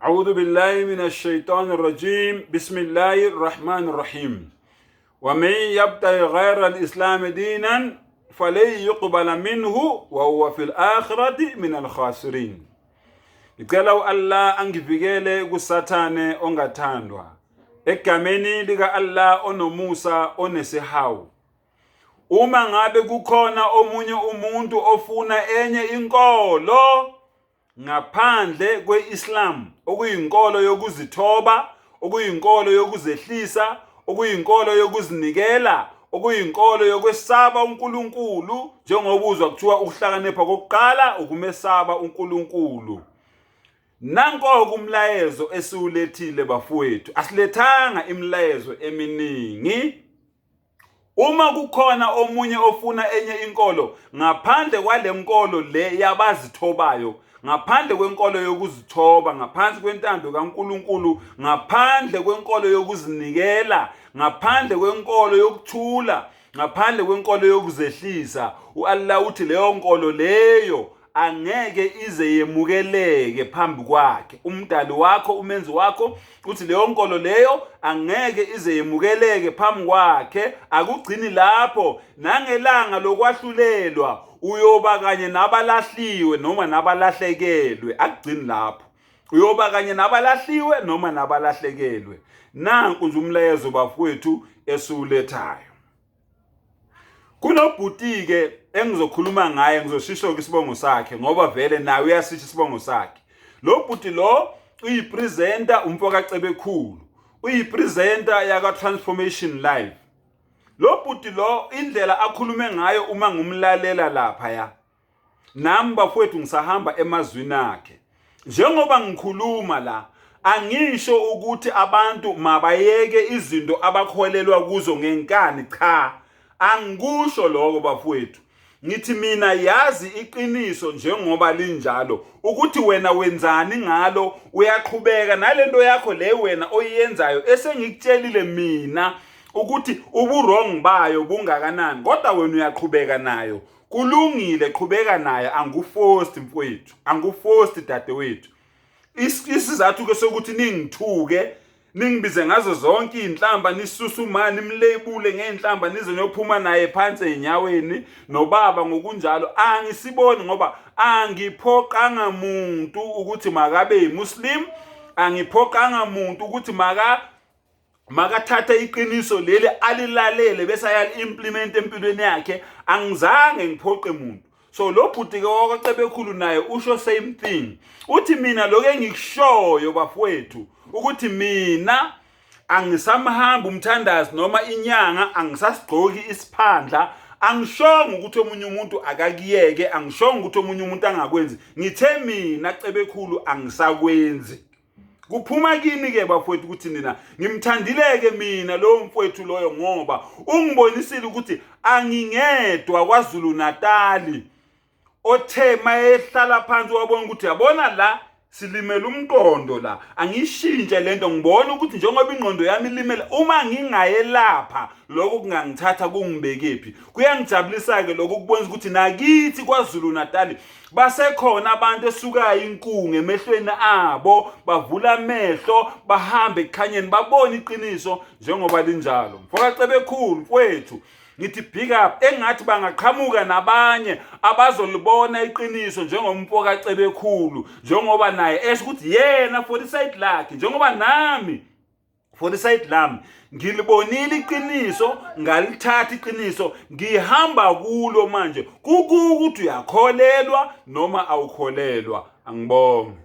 أعوذ بالله من الشيطان الرجيم بسم الله الرحمن الرحيم ومن يبتغي غير الإسلام دينا فلن يقبل منه وهو في الآخرة من الخاسرين. Ngicela u-Allah angivikele kuSathane ongathandwa. Egameni lika-Allah onomusa onesihawu. Uma ngabe kukhona omunye umuntu ofuna enye inkolo ngaphandle kwe-Islam, okuyinkolo yokuzithoba, okuyinkolo yokuzehlisa, okuyinkolo yokuzinikela, okuyinkolo yokwesaba uNkulunkulu, njengoba uzwa kuthiwa ukuhlakanipha kokuqala ukumesaba uNkulunkulu. Nanko-ke umlayezo esiwulethile bafowethu, asilethanga imilayezo eminingi. Uma kukhona omunye ofuna enye inkolo ngaphandle kwale nkolo le yabazithobayo, ngaphandle kwenkolo yokuzithoba, ngaphansi kwentando kaNkulunkulu, ngaphandle kwenkolo yokuzinikela, ngaphandle kwenkolo yokuthula, ngaphandle kwenkolo yokuzehlisa, u-Allah uthi leyo nkolo leyo angeke ize yemukeleke phambi kwakhe. Umdali wakho, umenzi wakho, uthi leyo nkolo leyo angeke ize yemukeleke phambi kwakhe. Akugcini lapho, nangelanga lokwahlulelwa uyoba kanye nabalahliwe noma nabalahlekelwe. Akugcini lapho, uyoba kanye nabalahliwe noma nabalahlekelwe. Nanku nje umlayezo bafowethu esiwulethayo. Kunobhuti-ke engizokhuluma ngaye, ngizoshisho-ke isibongo sakhe ngoba vele naye uyasisho isibongo sakhe. Lo bhuti lo uyipresenter, umfo kaCebekhulu, uyipresenter yaka-Transformation Live. Lo bhuti lo indlela akhulume ngayo uma ngumlalela laphaya, nami bafowethu ngisahamba emazwini akhe. Njengoba ngikhuluma la, angisho ukuthi abantu mabayeke izinto abakholelwa kuzo ngenkani, cha, angikusho lokho bafowethu. Ngithi mina yazi iqiniso njengoba linjalo, ukuthi wena wenzani ngalo, uyaqhubeka nalento yakho le wena oyiyenzayo esengikutshelile mina ukuthi ubu-wrong bayo bungakanani, kodwa wena uyaqhubeka nayo. Kulungile, qhubeka nayo, anguforced mfowethu, anguforced dadewethu. Isizathu ke sokuthi ningithuke, ningibize ngazo zonke iy'nhlamba, nisuse uma nimlebule ngey'nhlamba, nize niyophuma naye phansi ey'nyaweni nobaba ngokunjalo, angisiboni ngoba angiphoqanga muntu ukuthi makabe yimuslim, angiphoqanga muntu ukuthi makathathe iqiniso leli alilalele bese ayali-implement empilweni yakhe. Angizange ngiphoqe muntu. So lo bhuti-ke wakwaCebekhulu naye usho same thing, uthi mina lokhu engikushoyo bafowethu ukuthi mina angisamhambi umthandazi noma inyanga, angisasigqoki isiphandla. Angishongo ukuthi omunye umuntu akakuyeke, angishongo ukuthi omunye umuntu angakwenzi, ngithe mina Cebekhulu angisakwenzi. Kuphuma kini-ke bafowethu ukuthi nina ngimthandile-ke mina lowo mfowethu loyo, ngoba ungibonisile ukuthi angingedwa KwaZulu Natali othe mayehlala phansi wabona ukuthi yabona la silimele umqondo la, angishintshe lento, ngibona ukuthi njengoba ingqondo yami ilimele, uma ngingayelapha lokho kungangithatha kungibekephi. Kuyangijabulisa-ke lokho ukubonisa ukuthi nakithi KwaZulu Natali basekhona abantu esukayo inkungu emehlweni abo, bavula amehlo, bahambe ekukhanyeni, babone iqiniso njengoba linjalo. Mfokacebekhulu mfowethu, ngithi big up. Engathi bangaqhamuka nabanye abazolibona iqiniso njengomfo kaCebekhulu, njengoba naye esho ukuthi yena for iside lakhe, njengoba nami for iside lami ngilibonile iqiniso, ngalithatha iqiniso, ngihamba kulo manje. Kukuthi uyakholelwa noma awukholelwa, angibonge.